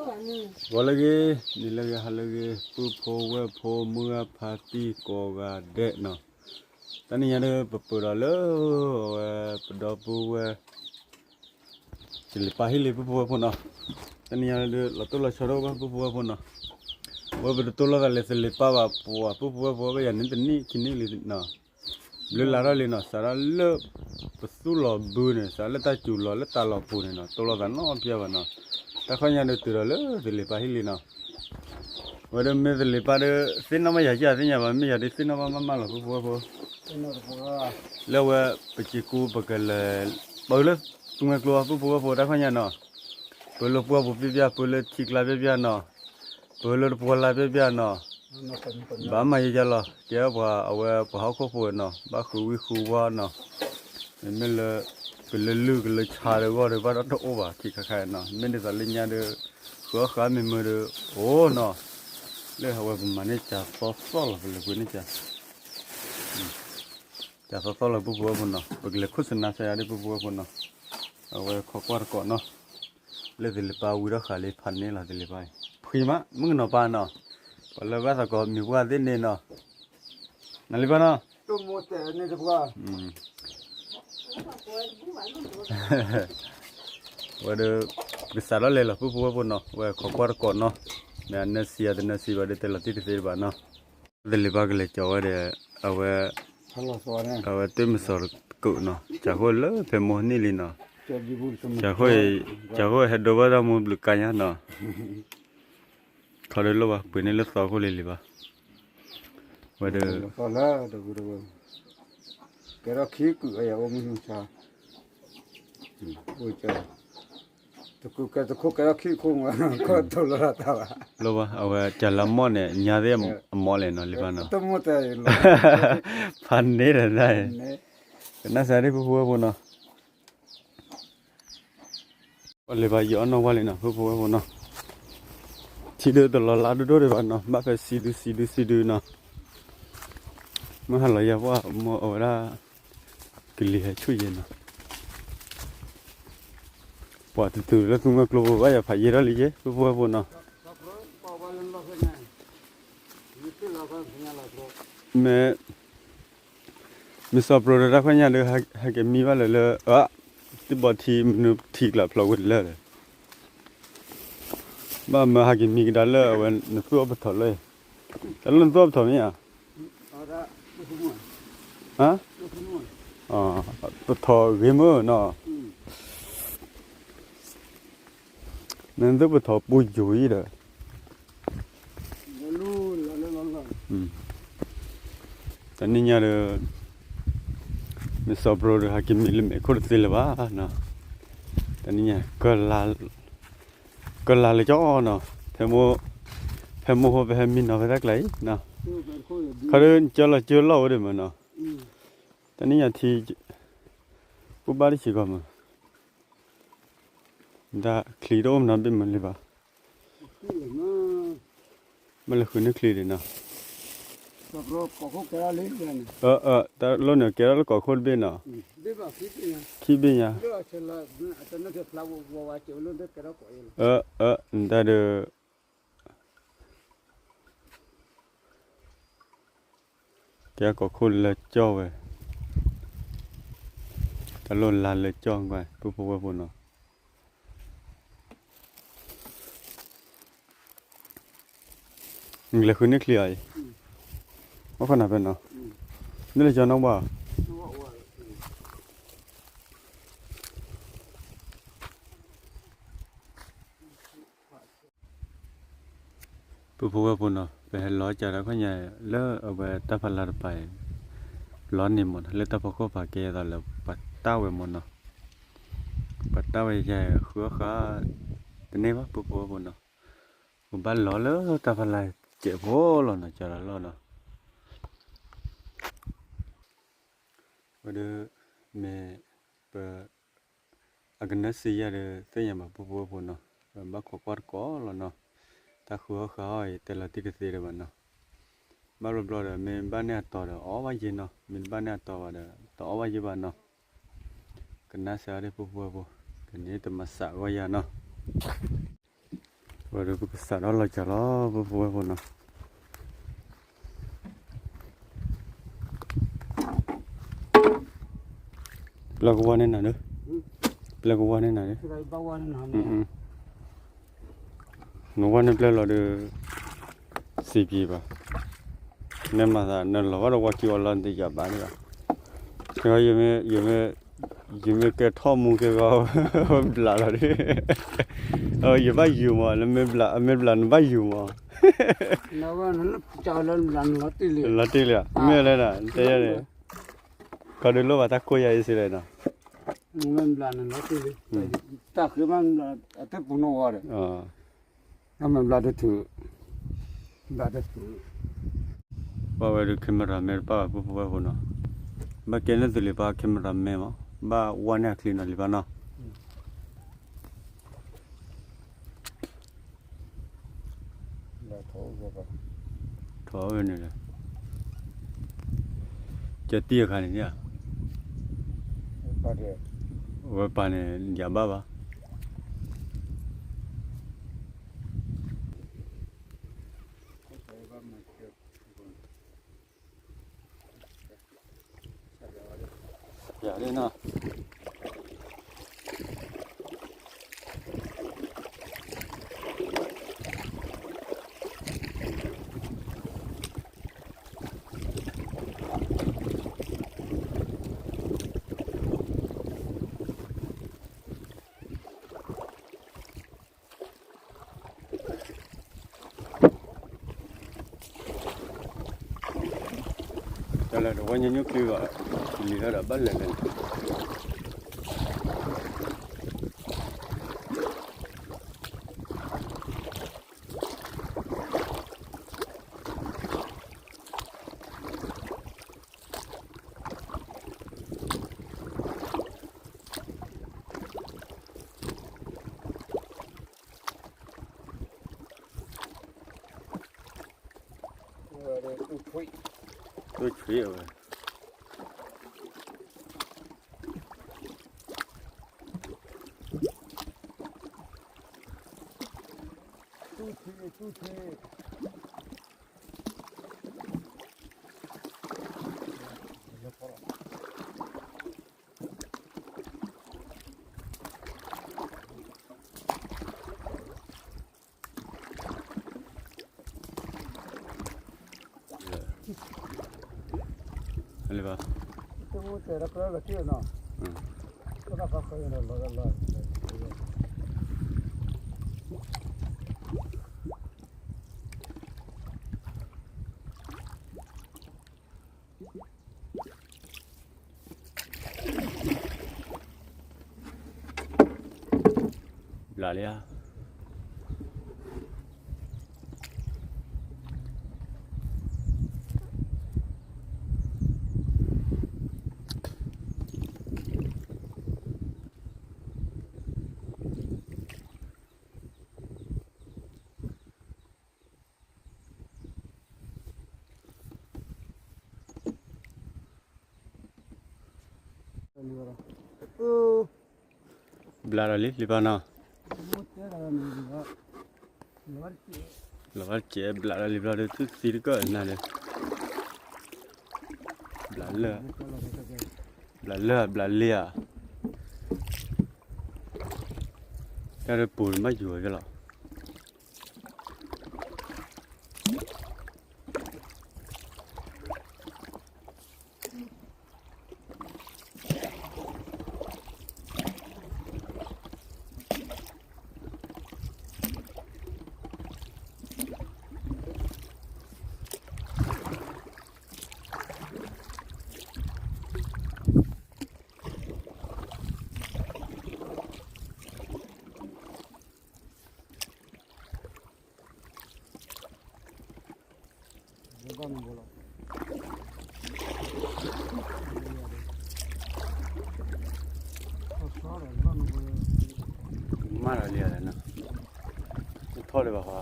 ဂီၤလၢအဂ့ၤ, နံၤလၢအဂ့ၤ, ဟါလၢအဂ့ၤ, ပုၢ်ဖိဝဲၢ်ဖိ မုၢ်ဂၤဖါတံၢ်ကိးဂၤဒဲးနီၤ, တနံၤညါဒီး ပပၢၤဒီးလၢ အဝဲ ပဒီပုၢ်ဝဲၢ် သလ့ၤပၢ်ဟံၣ်လံ ပုၢ်ဖိဝဲၢ်ဖိနီၤ, တနံၤညါဒီး လီၤတိၢ်လီၤဆီတအိၣ်ဘၣ် ပုၢ်ဖိဝဲၢ်ဖိနီၤ, ဝဲပတတိၢ်လိာ်သးလၢသလ့ၤပၢ်ဘၣ် ပှၤပုၢ်ဖိဝဲၢ်ဖိ ဘၣ်ယၤန့ၣ် တနံၣ်ခံနံၣ်လံနီၤ ဘျုးလါထီၣ်လံနီၤ, စးထီၣ်လၢ ပသူၣ်လီၤဘုန့ၣ် စးလၢတၢ်စူၤလီၤလၢတၢ်လီၤပူၤန့ၣ်နီၤ တိၢ်လိာ်သးနီတပျၢ်ဘၣ်နီၤ, တၢ်ခီညါဒီးတုၤဒီးလၢသလ့ၤပၢ်ဟံၣ်လံနီၤ, ဝဲဒီးမ့ၢ်သလ့ၤပၢ်ဒီး သ့ၣ်နီၣ်ဘၣ်ယၤကၢ်သ့ၣ်ညါဘၣ် မ့ၢ်ယၤဒီးသ့ၣ်နီၣ်ဘၣ်မးမးလီၤ ပုၢ်ဖိဝဲၢ်ဖိ, လၢဝဲ ပစံးကူ ပကလဲၤ ပၢလၢသူမှဲကျိ ပုၢ်ဖိဝဲၢ်ဖိ တၢ်ခီညါနီၤ, ပၢလၢပှၢ်ပူၤပျၢ်ပျၢ် ပၢလၢထံကျါပျၢ်ပျၢ်နီၤ, ပၢလၢတပှီလါပျၢ်ပျၢ်နီၤ ဘၣ်မၤယဲယလီၤ ကဲပှၤအဝဲပှၤဟီၣ်ခိၣ်ဖိနီၤ ဘၣ်ဃုဝံၣ်ဃုဝါနီၤ, မ့မ့ၢ်လၢ ကလၢလုၢ်ကလၢဆါဒီးဂီၢ်ဒီး ဘၣ်ဒီးတအိၣ်ဘၣ် ခံခါခါနီၤ မ့ၢ်ဒ်သိးလၢညါဒီး ဃုအီၣ်ဃုအီမ့ၢ်မုာ်ဒီး အိၣ်နီၤ, လၢအဝဲပမၤန့ၢ်ကၢ်သီသီၣ်လီၤ ပလဲၤပှ့ၤန့ၢ်ကၢ် ကၢ်သီသီၣ်လီၤ ပုၢ်ဖိဝဲၢ်ဖိနီၤ ပကလဲၤခိၣ်စနါစၢ်ယၤဒ် ပုၢ်ဖိဝဲၢ်ဖိနီၤ, အဝဲခိးကွၢ်တကိးနီၤ, လၢသလ့ၤပၢ်ဝံၤထီၣ်ဃာ်လံ ဖးန့ၢ်လီၤသလ့ၤပၢ်, ဖှံမး မုၣ်ကနီၤပၢ်နီၤ, ပှၤလၢဘၣ်သကိးမံၤပှၢ်သ့ၣ်န့ၣ်နီၤ, နလံၤပၢ်နီၤ, ဝဲဒီး ကစးထီၣ်လဲၤလီၤ ပုၢ်ဖိဝဲၢ်ဖိနီၤ, ဝဲခိးကွၢ်တကိးနီၤ, မ့ၢ်အနၢၤဆံးအတနၢၤဆံးဘၣ်ဒီး တဲလီၤတံၢ်တသ့တဘၣ်နီၤ, သလ့ၤပၢ်ကလဲၤကၠီၤဝဲဒီး အဝဲ အဝဲတ့ၢ်မစီၣ်တကုးနီၤ, ကၠီၤဃိၣ်လၢဖဲမိၢ်န့ၢ်လံနီၤ, ကၠီၤဃိၣ် ကၠီၤဃိၣ်ဟဲဒိဘၣ်တၢ်မူဘျုးကါညါနီၤ, ခီဒၣ်လိၣ်ဘၣ် ပှ့ၤန့ၢ်လၢသီခိၣ်လံလံဘၣ်, ဝဲဒီး ကဲထီၣ်ခံကုာ်အယၤအိၣ်မုၢ်ဆါ, အိၣ်ကၠီ, တကုာ်ကဲတခိၣ်ကဲထီၣ်ခံခိၣ်မး, ကတိၤလီၤတၢ်ဘၣ်, လိၣ်ဘၣ် အဝဲကၢ်လၢမီၢ်န့ၣ် ညါသ့ၣ်အမီၢ်လဲၣ်နီၤ လံၤပၢ်နီၤ, ဖးန့ၢ်ဒီးနၤ, ကနၣ်စၢ်ဒ် ပုၢ်ဖိဝဲၢ်ဖိနီၤ ပှၤလၢၤဘၣ်ယီၤအီၣ်နီၢ်ဝါလံနီၤ ပုၢ်ဖိဝဲၢ်ဖိနီၤ, ထံဒုးတလီၤလါဒိၣ်ဒိၣ်ဒံးဘၣ်နီၤ ဘၣ်ဖဲစံဒုစံဒုစံဒုနီၤ, မ့ၢ်ဟါလီၤယၤပှၢ်မ့ၢ်အဝဲဒၣ် ကလံၤဟဲဆူၣ်ယဲနီၤ, ပှၤတတုၤလၢသူမှဲကျိဖိဘၣ်ယၤဖးယဲထီၣ်လံယဲ ပုၢ်ဖိဝဲၢ်ဖိနီၤ, မ့ၢ် မ့ၢ်စီၤပရိၤဒီးတၢ်ခွဲးညါဒီး ဟဲက့ၤမံဘၣ်လၢလၢ အ သ့ၣ်ဘီထံမနုၤထံကျးဖျိးဝဲလၢာ်ဒီး ဘၣ်မၢဟဲက့ၤမံကဒါလၢအဝဲနသူၣ်အီၣ်ပထီၣ်လၢ, တၢ်လၢနသူၣ်အီၣ်ပထီၣ်မ့ၢ်ဧါ, ပထီၣ်ဂ့ၤမ့ၢ်နီၤ, နသူၣ်ပထီၣ်ပူၤယိၤအံၤဒီး တနံၣ်ညါဒီး မ့ၢ်စီၤပရိၤဒီး ဟဲက့ၤမံလၢမဲာ်ခိၣ်တသ့လၢၤဘၣ်နီၤ, တနံၣ်ညါ ကလၤလၢကၠီနီၤ, ဖဲမိၢ်, ဖဲမိၢ်ဖိပဟဲမံနီၤဖဲတၢ်ကျါအံၤနီၤ, ခီဒီးကၠီလီၤကၠီလီၤဝဲဒၣ်မ့ၢ်နီၤ, တနံၣ်ညါထံ ပူၤဘၣ်တဆံးကီးမ့ၢ် ဒၣ်ချံတအိၣ်မနီၤ ဘ့ၣ်မနုၤလံဘၣ်, မ့ၢ်လဲၤဃုန့ၢ်ချံဒံးနီၤ, တၢ်လိၣ်န့ၣ် ကဲထီၣ်လၢကီၢ်ခိၣ်တဘ့ၣ်နီၤ, ခံဘ့ၣ်ညါ, အၢ အၢ နတၢ်ဒီး ကဲကီၢ်ခိၣ်လၢကၠီဝဲ, တၢ်လိၣ်လါလၢကၠီကွၢ် ပုၢ်ဖိဝဲၢ်ဖိနီၤ, နကလဲၤဃုန့ၢ်ချံအီၤအံၤ, ဘၣ်ဃိနၤဖဲနီၤ, မ့ၢ်လၢကၠီနီၣ်ဘၣ် ပုၢ်ဖိဝဲၢ်ဖိနီၤ, ပဟဲလီၤကၢ်တၢ်ခီညါ လၢအဝဲတၢ်ဖးလါတပၤအံၤ လီၤန့ၢ်မ့ၢ်နီၤ, လၢတၢ်ဖီခိၣ်ပာ်ကဲအသးလၢပှၤတၢ်ဝဲမ့ၢ်နီၤ, ပှၤတၢ်ဝဲယဲဃုအီၣ်ဃာ် တန့ၢ်ဘၣ် ပုၢ်ဖိဝဲၢ်ဖိနီၤ, ပဘၣ်လီၤလၢတၢ်ဖးလါကဲးဖိလီၤနီၤ, ကၢ်လီၤလီၤနီၤ ဝဲဒီး မ့ၢ် ပ အကနၢၤစံယၤဒီး သ့ၣ်ညါဘၣ် ပုၢ်ဖိဝဲၢ်ဖိနီၤ, ပဘၣ်ခိးကွၢ်တကိးလီၤနီၤ, တၢ်ဃုအီၣ်ဃာ်အီၣ်အံၤ တဲလီၤတံၢ်တသ့ဒံးဘၣ်နီၤ, ဘၣ်ဘျီဘျီဒီး မ့ၢ်ဘၣ်န့ၢ်အတီၤဒီး အီၣ်ဘၣ်ယ့ၢ်နီၤ, မ့ၢ်တဘၣ်န့ၢ်အတီၤဘၣ်ဒီး တအီၣ်ဘၣ်ယ့ၢ်ဘၣ်နီၤ, ကနၣ်စၢ်အီၤဒ် ပုၢ်ဖိဝဲၢ်ဖိ, ကန့ၣ်တမၤစးဂီၢ်ယၤနီၤ. ဝဲဒီးပကစးထီၣ်လီၤစၢ်လီၤ ပဖိဝဲၢ်ဖိနီၤ. ပျဲကဝီၤန့ၢ်နၤဒီး, ပျဲကဝီၤန့ၢ်နၤဒီး, နဝီၤန့ၢ်ပျဲလီၤဒီး စံးက့ၤဘၣ်, နမၤသးနလီၤဘၣ်ဒီးဝါခံအီၤလီၤ နတယၤဘၣ်ဒံးဘၣ်, ယမ့ၢ်ကဲထီၣ်မူကဲဂီၤ ဝဲဘျးလီၤဒီး, ယဘၣ်ယုာ်မး နမ့ၢ်ဘျး မ့ၢ်ဘျးနဘၣ်ယုာ်မး, လီၤတ့ၢ်လံဧါ မ့ၢ်လဲၣ်နၤ တဲယၤန့ၣ်, ခီဒုးလိၣ်ဘၣ်တၢ်ကိၢ်ယၤအံၤစ့လဲၣ်နီၤ, မ့ၢ်ဘျးနလီၤတ့ၢ်လံ, တၢ်ဃ့မး အတပူၤနီၣ်ဝါဒီး မ့ၢ်ဘျးတထုး, ဘျးတထုး, ပၢ်ဝဲဒုး camera man တပၢ်ဝဲ ပဖိဝဲၢ်ဖိနီၤ, ဘၣ်ကဲန့ၣ်သုလံၤပၢ် camera man မး ဘၣ်ဝါန့ၢ်အချံနီၤလံၤပၢ်နီၤ, ထီၣ်ဝဲန့ၣ်ဒီး, ကဲတံၢ်အခါန့ၣ်ဧါ, အဝဲပၢ်န့ၣ် ယၤဘၣ်ဘၣ် ယၤဒ်နီၤ တၢ်လၢတဝဲညါညိၣ်ချ့ဘၣ်, လံၤဟဲဒီးဘၣ်လဲၤလဲၤ တူၢ်ဆွံအဝဲ တူၢ်ဆွံ တူၢ်ဆွံ လၢဘၣ် ဘျးလံဧါ ဘျးဒီးလံ လံာ်ပၢ်နီၤ လီၤဘၣ်တစဲး ဘျးဒီးလံာ်ဘျီဒီး သူၣ်သံတကၢၢ်နၤဒီး ဘျးလၢ ဘျးလၢ ဘျးလံဧါ တၢ်ဒီးပူၤမးယိၤကဲလီၤ မၤလီၤလံဧါနီၤ, ထီၣ်လၢၤဘၣ်ဃီ, ဟါ.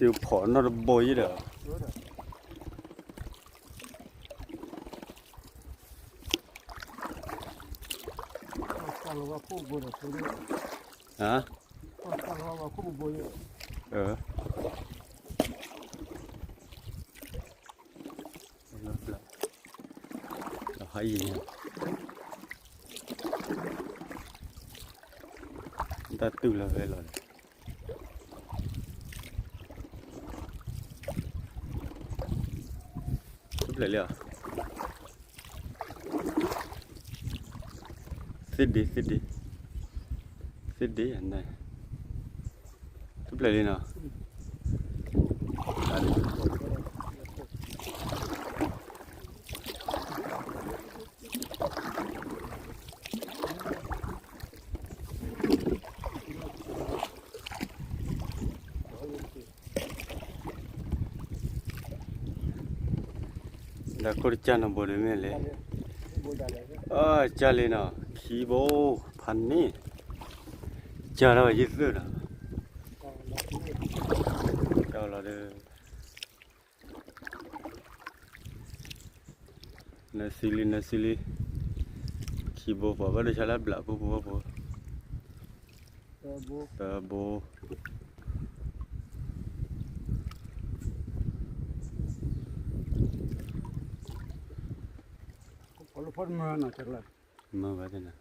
ယဖီၣ်နီတဘိယဲဒီး, ဟါ, ဟါအံၤ, တၢ်တုၤလီၤဝဲလီၤန့ၣ် ထူၣ်ဖျဲးလံဧါ, သ့ဒ့ သ့ဒ့, သ့ဒ့, ထူၣ်ဖျဲးလံနီၤ. ဒီးခိၣ်တကၢ်နီၤဘိဒ်မ့ၢ်လဲၣ်, အကၢ်လံနီၤ ခံဘိ, ဖးန့ၣ်, ကၢ်ထီၣ်ဝဲယုၢ်သုၣ်နီၤ, ကၢ်လီၤဒီး နၢစံလံ နၢစံလံ, ခံဘိပှၤဘၣ်ဒိဆါလၢဘျးပူပူဖိ, သၢဘိ, မၤဘၣ်သ့ၣ်နၤ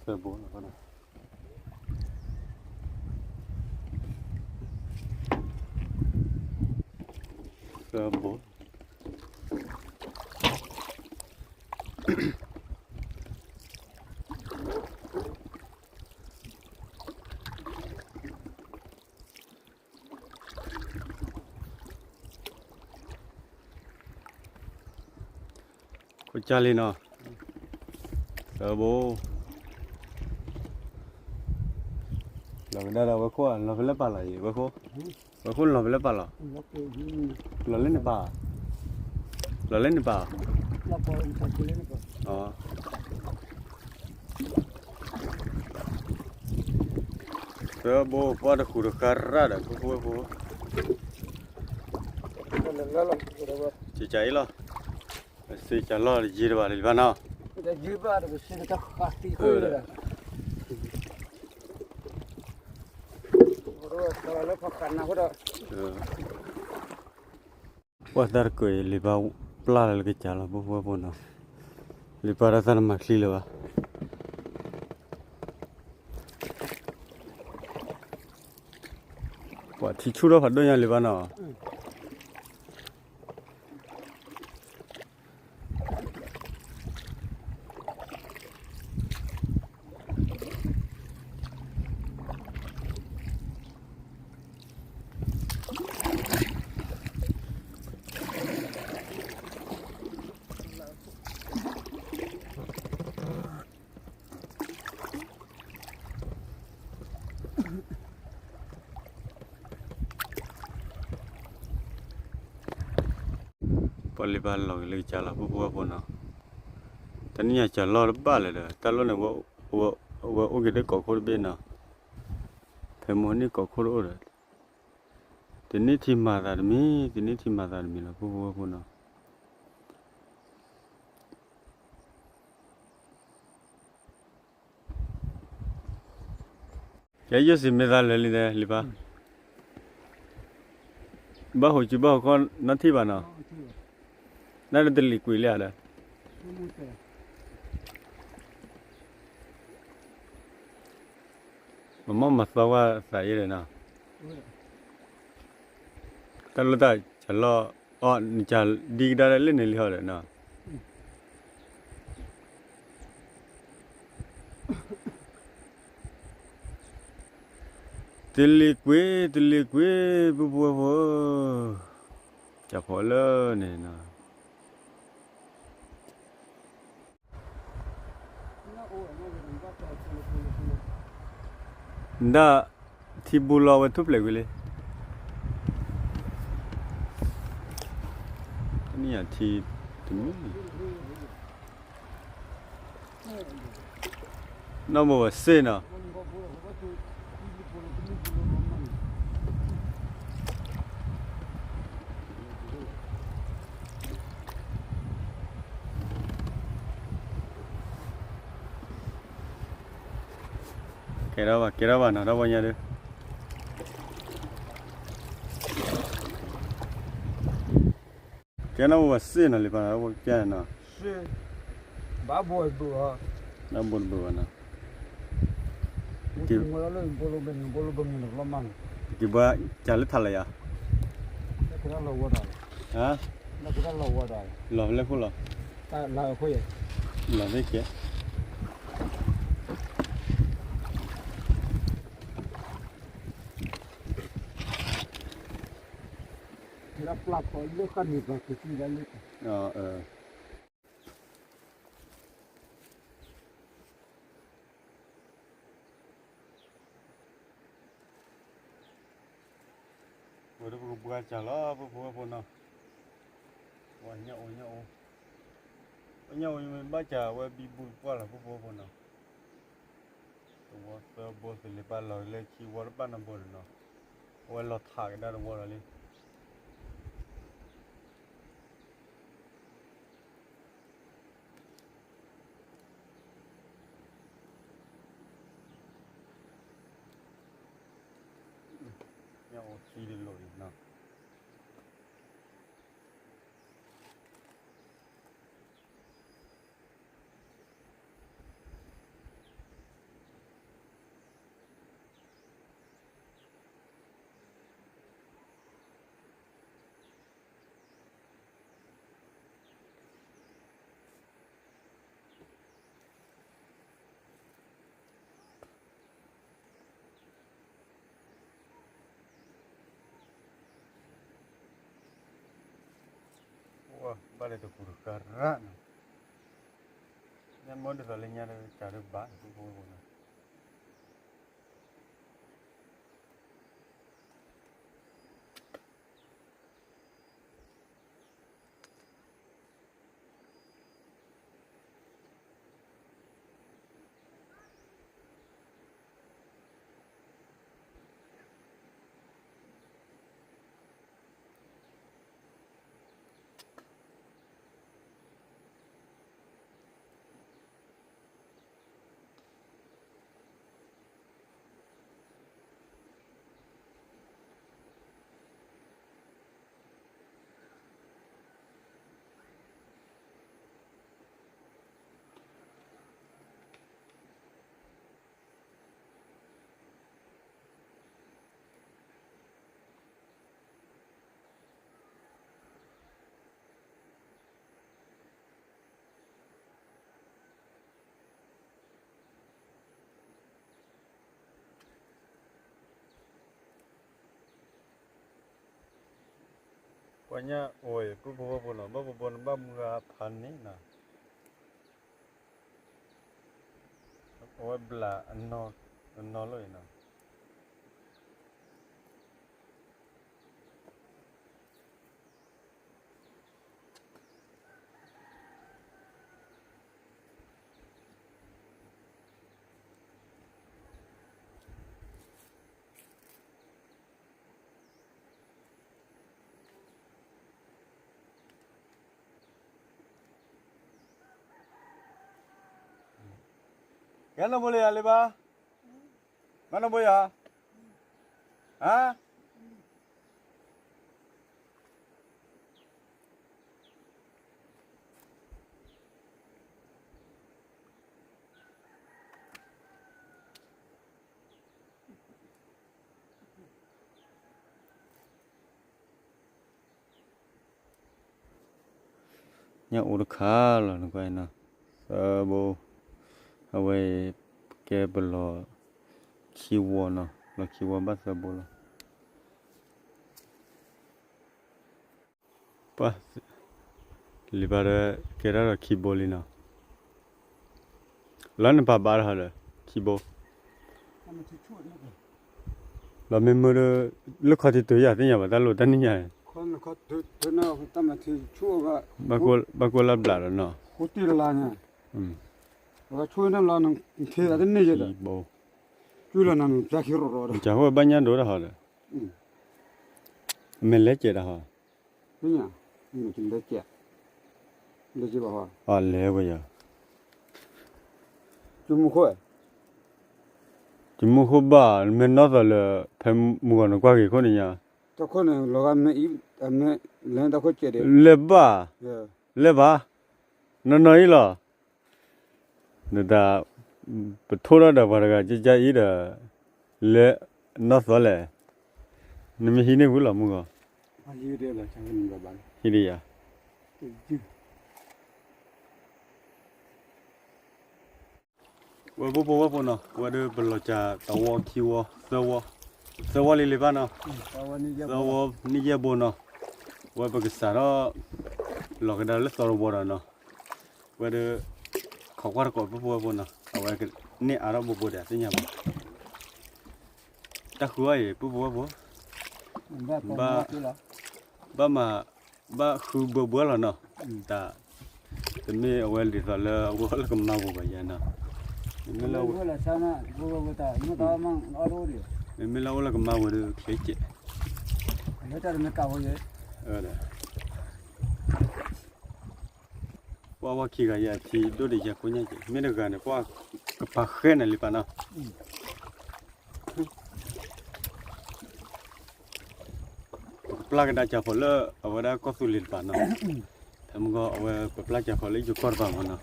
သၢဘိလီၤ, သၢဘိ ခိၣ်ကၢ်လံနီၤ, သၢဘိ, လီၤကဒါဒီးဝဲခိၣ်ဧါ, လီၤဖဲလဲၣ်ပာ်လီၤအံၤ, ဝဲခိၣ်, ဝဲခိၣ်လီၤဖဲလဲၣ်ပာ်လီၤ, လီၤလၢန့ၣ်ပာ်, လီၤလၢန့ၣ်ပာ်, သၢဘိ ပှၢ်တဃူးတဃါရၣ်ဒီး ဖိဖိဝဲဖိ, ကကးအံၤလီၤ, စ့ကၤလီၢ်တယံာ်တဘၣ်လၢၤဘၣ်နီၤ, ပှၢ်သၢတကၢၢ်အံၤ လံာ်ပၢ်ပျၢ်လၢကစၢ်လီၤ ဖိဖိဝဲဖိနီၤ, လံာ်ပၢ်တၢ်သၣ်နမၤချံလၢၤဘၣ်, ပှၤထံဆူၣ်ထီၣ်ဖးဒိၣ်ညါလံာ်ပၢ်နီၤ. ပှၤလံာ်ပၢ်လီၤက့ၤလၢကစၢ်လီၤ ဖိဖိဝဲဖိနီၤ, တနံၣ်ညါကၢ်လီၢ်တဘၣ်လၢၤဒီး တၢ်လီၢ်န့ၣ် ဝဲအိၣ်က့ၤဒီးကီၢ်ခိၣ်တဘ့ၣ်နီၤ, ဖဲမိၢ်န့ၢ်ကီၢ်ခိၣ်တအိၣ်ဒီး တန့ၢ်ထံမၤသးတမံၤ တန့ၢ်ထံမၤသးတမံၤလီၤ ဖိဖိဝဲဖိနီၤ. ယဲယိၣ်စံးမ့ၢ်သးလၢာ်လံဒီး လံာ်ပၢ်, ဘၣ်ဟိးစုဘၣ်ဟိးခီနီထံၣ်ဘၣ်နီၤ, နတလံၤကွံာ်လံဧါဒီး မ့ၢ်မၤသီဝဲသးယဲဒီးနီၤ, တၢ်လီၢ်တၢ်ကၢ်လီၢ်အီၤ နကၢ်ဒံကဒါလၢန့ၣ်လံဟီဒီးနီၤ. တလံၤကွံာ် တလံၤကွံာ် ပုၢ်ဖိဝဲၢ်ဖိဧၢ, ကၢ်ဖီလၢန့ၣ်နီၤ. ဒၣ်ထံဘူလီၤဝဲထူၣ်ဖျဲးကွံာ်လံ, ထံဘူလီၤဝဲထူၣ်ဖျဲးကွံာ်လံ. နံၣ်ယၤထံတမံၤ, နီၢ်ဘိဝဲစ့ၢ်နီၤ. ကဲထီၣ်ဘၣ် ကဲထီၣ်ဘၣ်နီၤ ဒီပုၢ်ဝဲၢ်ညါဒီး ကဲနီၣ်ဝဲစ့ၢ်နီၤ လံာ်ပာ်နီၤ ဝဲကဲနီၤ, ဘၣ်ဘိတဘုးဘၣ်နီၤ, က့ၤဘၣ်ကလၢထးလၢယၤ, လီၤဖဲလဲၣ်ခိၣ်လီၤ, လီၤသ့ၣ်ကဲ ဝဲဒၣ်ပကဘှါစၢ်လီၤ ပုၢ်ဖိဝဲၢ်ဖိနီၤ, ဝဲညၣ်အိၣ်ညၣ်အိၣ်, ဝဲညၣ်အိၣ်မ့ၢ်ဘၣ်စၢ်ဝဲဘံဘူတပှၢ်လီၤ ပုၢ်ဖိဝဲၢ်ဖိနီၤ, တဝီသၢဘိသ့ၣ်လံပာ်လီၤလၢခံဝီတဘၣ်နီတဘိန့ၣ်နီၤ, အဝဲလီၤထးကဒါတဝီလီၤလံ. ညၣ်အိၣ်ခံတလိၣ်အံၤနီၤ. ဘၣ်လၢတကူတကရၢနီၤ, ညၣ်မ့ၢ်ဒ်သိးလၢညါတကးဒံးဘၣ် ပုၢ်ဖိဝဲၢ်ဖိနီၤ. ပှၤညၣ်အိၣ် ပုၢ်ဖိဝဲၢ်ဖိနီၤ ဘၣ်ပဘိနဘၣ်မုၢ်ဂၤဖးန့ၣ်နီၤ, အဝဲဘျးအနီၢ်လီၤအံၤနီၤ. ယၤနီၢ်ဘိလၢယၤလံဘၣ်, မၤနီၢ်ဘိယၤ, ဟါ ညၣ်အိၣ်တခါလီၤ နကွၢ်နီၤ, သၢဘိ, အဝဲ ကဲပလီၤခံဝီနီၤ, လီၤခံဝီဘၣ်သၢဘိလီၤ. ပှၤ လံာ်ပာ်ဒီး ကဲထီၣ်ဒီးခံဘိလံနီၤ, လီၤနပာ်ဘၣ်တဟီဒီး ခံဘိ, လီၤမ့ၢ်မုၢ်ဒီး လၢခီၣ်ထံးတုၤယၤသ့ၣ်ညါဘၣ် တၢ်လိၣ်တၢ်နံၣ်ညါန့ၣ် ခီနခီတၢ်မၤထံဆူၣ်အဂၤ, ဘၣ်ကိၢ်လၢ်ဘျးဒီးနီၤ, ဃိတ့ၢ်လါန့ၣ်, အဂၤဆူၣ်န့ၣ်လါန့ၣ် ထံဂၤတန့ၢ်ယဲဒီး, ကွံလီၤနၤန့ၣ် ပျၢ်ခံရီၤရီၤဒီး, ကဟိဘၣ်ညၣ်ဒိတၢ်ဟီဒီး, မဲာ်လဲၤကဲးတၢ်ဟီ, လဲၤကဲး, လဲၤကဲးဘၣ်ဟီ, လဲၤဝဲယၤ, ကမူခိၣ်, ကမူခိၣ်ဘၣ် မ့ၢ်နီၢ်သီလၢ ဖဲမုၢ်ဂီၤနကွၢ်က့ၤခိၣ်န့ၣ်ညါ, တခိၣ်န့ၣ် လီၤဂာ်မ့ၢ်အံၤ, လဲၤတခိၣ်ကဲးဒံး, လဲၤဘၣ်, လဲၤဘၣ်, နီၢ်နီၢ်အံၤလီၤ, နတၢ်, ပထိၣ်ထီၣ်ဒီးပှၤတဂၤကကါအံၤဒီး, လဲၤ, နီၢ်သီလဲၣ်, နမ့ၢ်ဟံးန့ၢ်ဝံၤလီၤမုၢ်ဂီၤ, ဟံးဒံးယၤ, ဝဲဘိဖိဝဲဖိနီၤ, ဝဲဒၣ်ပလီၤစှၤတဝီခံဝီသၢဝီ, သၢဝီလံလံဘၣ်နီၤ, သၢဝီနံၣ်ယဲၢ်ဘိနီၤ, ဝဲပကစးထီၣ်, လီၤကဒါလၢသီတဝီဒီးနီၤ, ဝဲဒၣ်, ခိးကွၢ်တကိးဘိဖိဝဲဖိနီၤ, အဝဲကန့ၢ်အါထီၣ်ဘိဘိဒီးသ့ၣ်ညါဘၣ်, တၢ်ဃုအီၤအံၤ ဘိဖိဝဲဖိ, ဘၣ်မၤ, ဘၣ်ဃုဘၢဘၢလီၤနီၤ, တၢ်, တမ့ၢ်အဝဲဒ်သိးလၢအအိၣ်လၢကမါပူၤဘၣ်ယၤနီၤ, မ့မ့ၢ်လၢ, မ့မ့ၢ်လၢအအိၣ်လၢကမါပူၤဒီးချ့ကဲး, ပှၤဝဲခံဂၤယၤထံဒိၣ်ဒံးယၤကိညါက့ၤ မ့ၢ်တဂၤန့ၣ် ပှၤကပာ်ဃဲနၤလံပာ်နီၤ, ပကပျၢ်ကဒါကၢ်ဖီလၢအဝဲဒၣ်ကီၢ်သူလ့ၤတပၤနီၤ, ဖဲမုၢ်ဂီၤအဝဲပပျၢ်ကၢ်ဖီလၢယိၤကီၢ်တပၤမနီၤ,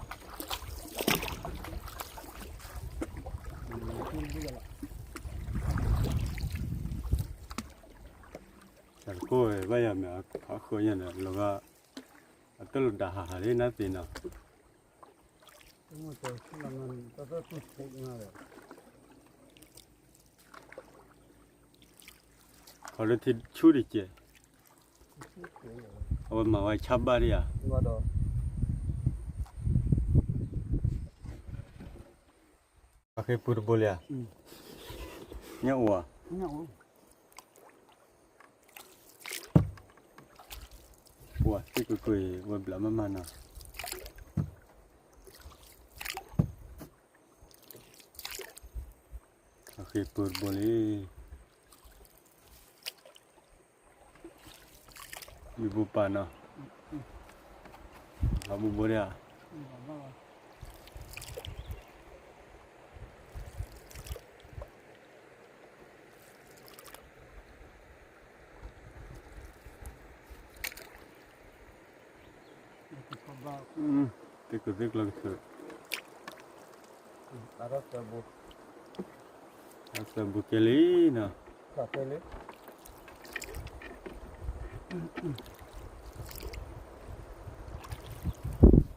တၢ်တကိးဝဲဘၣ်ယၤမ့ၢ်အဖးဃၢညါန့ၣ် လီၤဂာ်, အတၢ်လိာ်ဒၣ်ဟးဟးလံနၢ်သ့ၣ်နီၤ ခီလၢထံဆူၣ်တကဲး, အဝဲမၤဝဲဆၣ်ဘၣ်ဒံးဧါ, အဃ့ပူၤတဘိလံဧါ, ညၣ်အိၣ်ဧါ, ပှၤသ့ၣ်ကွ့ၢ်ကွ့ၢ်ဝဲဘျးမးမးနီၤ, အဃ့ပူၤတဘိလံ မ့ၢ်ဘိပာ်နီၤ, အဘိဘိဒၣ်ဧါ, သ့ၣ်ကသ့ၣ်ကျီကထၢၣ်, အသၢဘူးကဲလံနီၤ,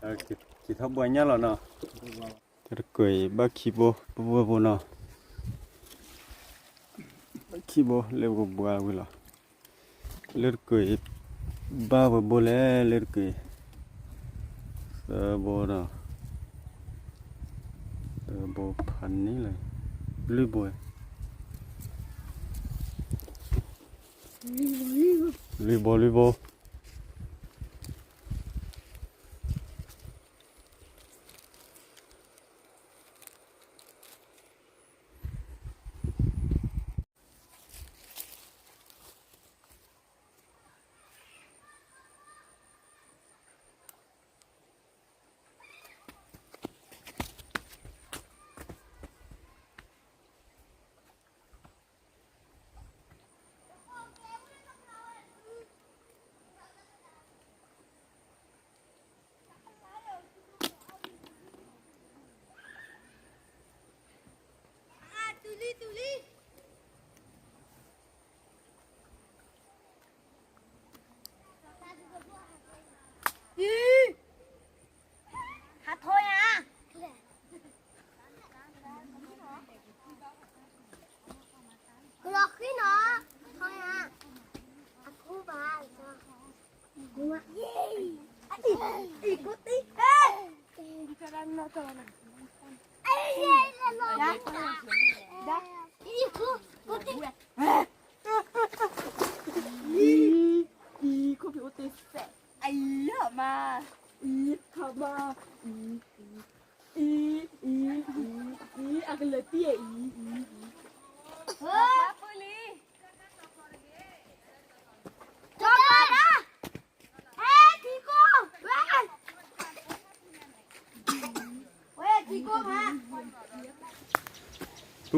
က့ၤထီၣ်ဘှါညၣ်လီၤနီၤ, တၢ်တကွဲးအံၤဘၣ်ခံဘိ ပဝဲဖိနီၤ, ဘၣ်ခံဘိလၢပကဘှါဝံၤလီၤ, လၢတကွဲးအံၤ ဘၣ်ဝဲဘိလဲၣ် လၢတကွဲးအံၤ, သၢဘိဒီး, သၢဘိဖးန့ၣ်လၢ, လွံၢ်ဘိ, လွံၢ်ဘိ လွံၢ်ဘိ အလၢမး, အံၤ ခီဘီ, အံၤ အံၤ အံၤ အံၤ အံၤ အကလၢၤတံၢ်အံၤ အံၤ အံၤ ပူလံ ပ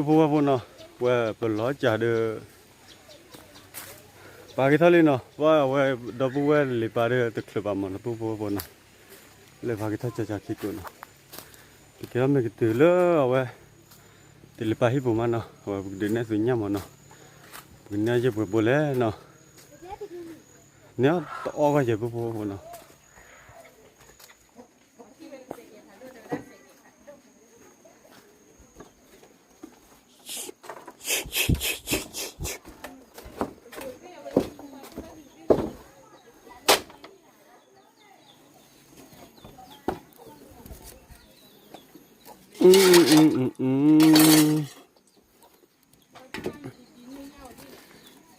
ုၢ်ဖိဝဲၢ်ဖိနီၤ, ဝဲပလီၤစၢ်ဒီး ပာ်က့ၤထီၣ်လံနီၤ, ပှၤအဝဲဒီပုၢ်ဝဲၢ်လံာ်ပာ်ဒီးတချုးဘၣ်မးနီၤ, ပုၢ်ဖိဝဲၢ်ဖိနီၤ, လၢပာ်က့ၤထီၣ်ကၠီကၠီခံကိးနီၤ, ပကဲထီၣ်မ့ၢ်ကတုၤလၢအဝဲ တလံာ်ပာ်ဟံၣ်ပူၤမးနီၤ, အဝဲပကဒုးနဲၣ်သုညၣ်မးနီၤ, ပကန့ၢ်ယဲၢ်ပှဲၤဘိလဲၣ်နီၤ, န့ၢ်တအီၣ်ဂီၢ်ယဲၢ်ပုၢ်ဖိဝဲၢ်ဖိနီၤ.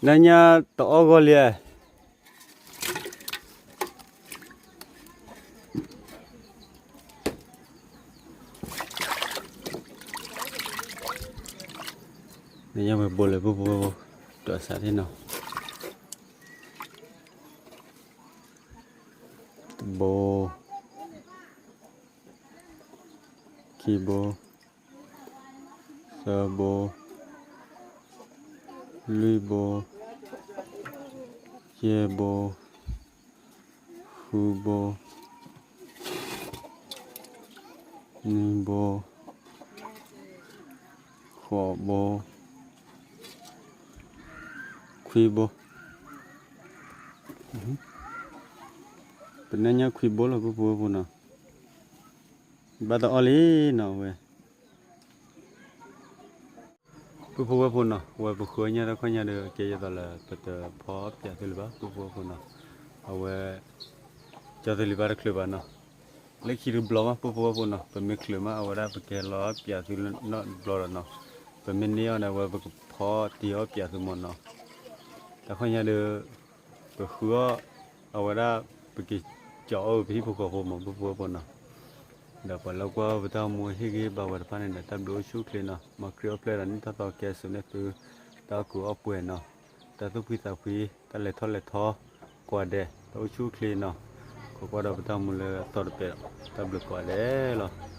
နညါတအီၣ်ဂီၢ်လံဧါ, နညါဝဲဘိလၢပုၢ်ဖိဝဲၢ်ဖိ, ဒိးစးသ့ၣ်နီၤ, တဘိ, ခံဘိ, သၢဘိ, လွံၢ်ဘိ, ယဲၢ်ဘိ, ဃုဘိ, နွံဘိ, ဃိးဘိ, ခွံဘိ, ပနညါခွံဘိလီၤ ပုၢ်ဖိဝဲၢ်ဖိနီၤ, ဘၣ်တအီၣ်လံနီၤဝဲ ပုၢ်ဖိဝဲၢ်ဖိနီၤ, ဝဲပဃုအီၣ်ညၣ်တၢ်ခီၣ်ညါဒီး ကဲယဲသိးလၢပတဖီအီၣ်ပၠးသုလၢၤဘၣ် ပုၢ်ဖိဝဲၢ်ဖိနီၤ, အဝဲ ကၠီသုလံာ်ပာ်တချုးဘၣ်နီၤ, လၢခံတဘျီမး ပုၢ်ဖိဝဲၢ်ဖိနီၤ, ပမ့ၢ်ချုးမး အဝဲဒၣ်ပကဟဲလီၤအီၣ်ပၠးသုနီတဘျီဒီးနီၤ, ပမ့ၢ်န့ၢ်အီၣ်န့ၣ် အဝဲပကဖီတ့ၢ်အီၣ်ပၠးသုမးနီၤ, တၢ်ခီၣ်ညါဒီး ပဃုအီၣ် အဝဲဒၣ် ပက့ၤကၠီအီၣ်ပဟံၣ်ဖိဃီဖိမး ပုၢ်ဖိဝဲၢ်ဖိနီၤ, ဒီးပှၤလၢကွၢ်ပတၢ်မူဟ့ၣ်ဂံၢ်ဘါဝဲတဖၣ်န့ၣ်ဒီး တၢ်ဘျုးအိၣ်ဆူၣ်အိၣ်ချ့နီၤ, မ်ခရံာ်အိၣ်ဖျဲၣ်ဒီးနံၣ်ထီၣ်သီကဲစိာ်န့ၢ်သု တၢ်အီၣ်ကူးအီၣ်ပှဲၤနီၤ, တၢ်သူၣ်ဖှံသးဖှံ တၢ်လဲၤထီၣ်လဲၤထီ ကိးဂၤဒဲး တၢ်အိၣ်ဆူၣ်အိၣ်ချ့နီၤ, ခိးကွၢ်ဒီးပတၢ်မူလၢအသီတပဲာ်ဒီး တၢ်ဘျုးကိးဂၤဒဲးလီၤ.